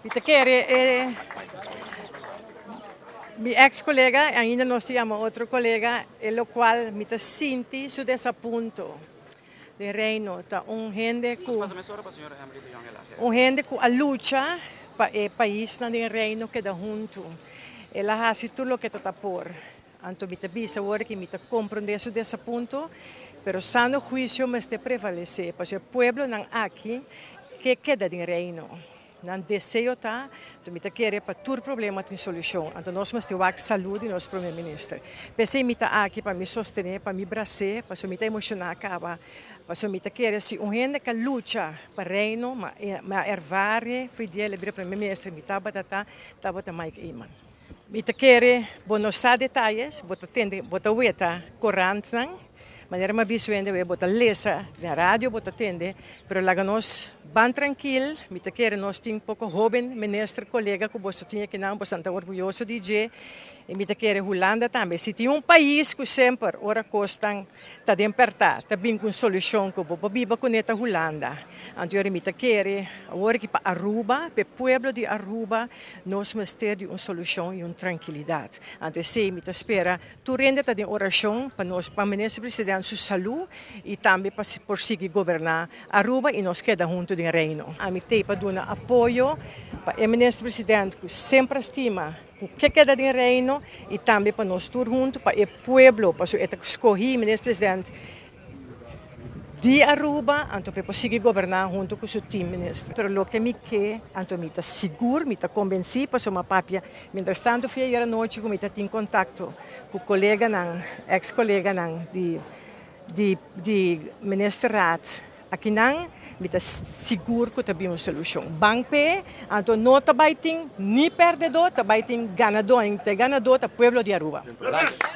Mi ta kere e mi ex colega, ainda nos ta yama otro colega, e locual mi ta sinti su desapunto den Reino. Ta un hende cu a lucha pa e paisnan den Reino keda hunto. El a haci tur loke ta por. Anto mi ta bisa awor cu mi ta comprende su desapunto, pero sano huicio mester prevalece, pasobra e pueblonan aki ke keda den Reino. Nan deseo ta, anto mi ta kere pa tur problema tin solucion. Anto nos mester wak salud di nos prome minister. P'esey mi ta aki pa mi sostene, pa mi bras'e, pasobra mi ta emociona caba. Pasobra mi ta kere si un hende cu lucha pa Reino, ma ma ervare Fidel bira prome minister, mi tabata Mike Eman. Mi ta kere, bo no sa detaye, bo ta tende, bo ta weta corantnan, manera m'a bisa hende we, bo ta lesa na radio, bo ta tende, pero laga nos ban trankil. Mi ta kere nos tin poco hoben minister colega cu boso tin aki nan, boso ta orguyoso di dje, y mi ta kere Hulanda tambe. Si tin un pais cu semper, ora cos ta den perta, ta bin cu solucion cu bo biba cu ne, ta Hulanda. Anto mi ta kere, awor cu pa Aruba, pa pueblo di Aruba, nos mester di un solucion y un trankilidad. Anto esey mi ta spera, tur hende ta den oracion pa nos, pa minister presidente su salud y tambe pa por sigui goberna Aruba y nos keda hunto den Reino. Ami t'ey pa duna apoyo pa e minister presidente cu semper stima cu ke keda den Reino y tambe pa nos tur hunto, pa e pueblo, pa su e ta scoge minister presidente di Aruba, anto pa sigui goberna hunto cu su team minister. Pero loke mi ke, anto mi ta sigur, mi ta convenci, pasobra m'a papia, mientras tanto for di ayera nochi cu mi ta tin contacto cu coleganan, ex-coleganan di ministerraad, akinan, mi ta sigur cu ta bin un solucion. Ban p'e, anto no ta bay tin ni perdedo, ta bay tin ganado, e ganado ta pueblo di Aruba. Dank.